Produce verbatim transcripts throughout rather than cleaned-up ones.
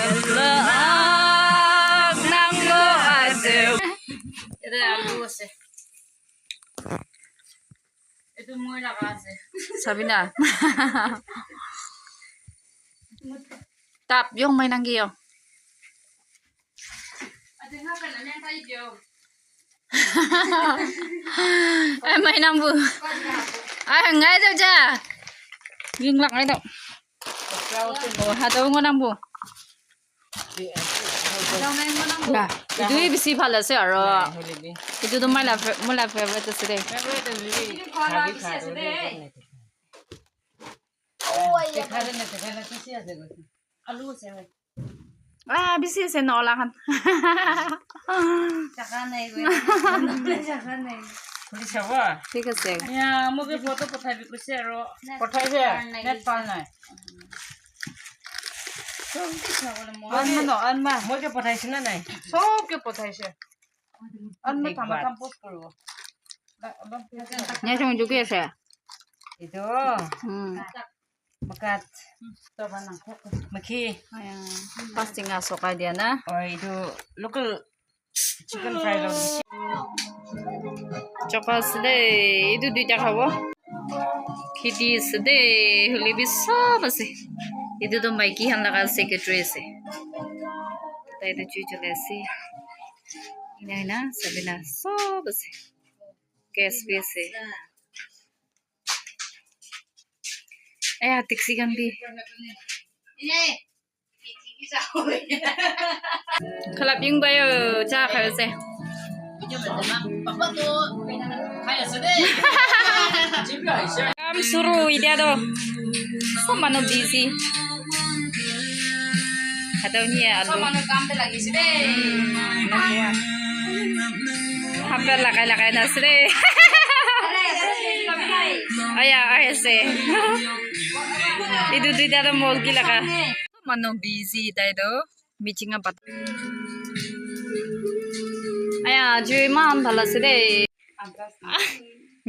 Vlog nang lo ase. Ede alu ase. Etu moi laga ase. Sabina. Tap, yong mai nang yo. Ate nga ka na nang kai yo. Ai, mai nang bu. Ai, ngai do ja. Ying lak ngai do. Oh, ha do ngo nang bu. Ba, etu hi bisi bhal ase aro. Etu tu moi la fa-, moi la favorite ase de. Ah, bisi ase na ola khan. Thik ase. Ya, moke photo pothai bi koise aro. Pothai bi. Net pal nai. Anma no, anma. Moi ke pothaise na nai? Sob ke pothaise. Anma thama kam post koribo. Nya chung juki ase. Itu. Hmm. Makat. Makhi. Fasting a sokai dia na. Oh, itu local chicken fry lo. Choka ase de, etu duita khabo. Kheti ase de, hoile bi sob ase. Etu tu maiki khan laga secretary ase. Tai tu chui cholai ase. Ena ena, sabina sob ase. Gas bi ase. Aya, taxi khan bi. Khalap yung bayo, cha khayo se. Kam suru, itya to. Sob manu busy. Hata ni alu. Sob manu kam te lagise de. Hapta lagai lagai na ase de. Aya, ahi ase. Etu duita to mol ki laga. Manu busy tai to. Meeting a pat. Aya, aji iman bhal ase de.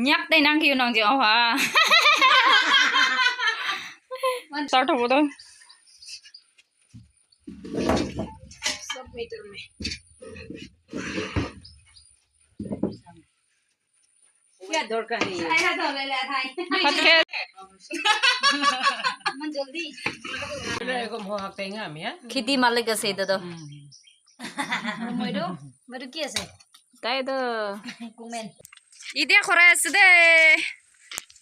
Nyak te nang kiyo nang je, oh, ha. Start hobo to. Kya dorkar hai? Khat khe. Iman jaldi. Kheti malik ase etu to. Moi to, moi to ki ase? Tai to. Comment. Itya khorai ase de.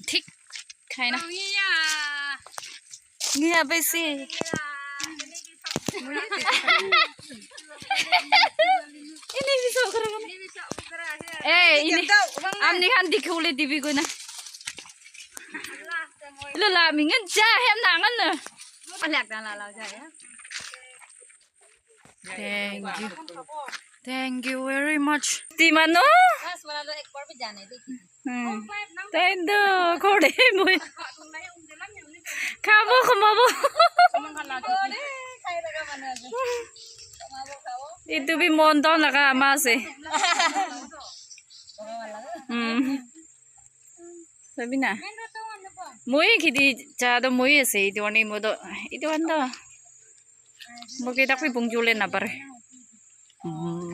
Thik khai na. Ngiya besi. Ini bisa ukra kan? Eh, ini. Amni khan dikhi ule dibi koi na. Lo la mi ngan ja hem na ngan na. Alak dan la la ja ya. Thank you. Thank you very much. Ti mano? Hmm. Tendo kore moi. Khabo khomabo. Itu bi mon don laga ama ase. Hmm. Sabina. Moi kheti cha to moi ase, itu one mo to, itu one to. Mo ke tak pi pung jule na pare. Hmm.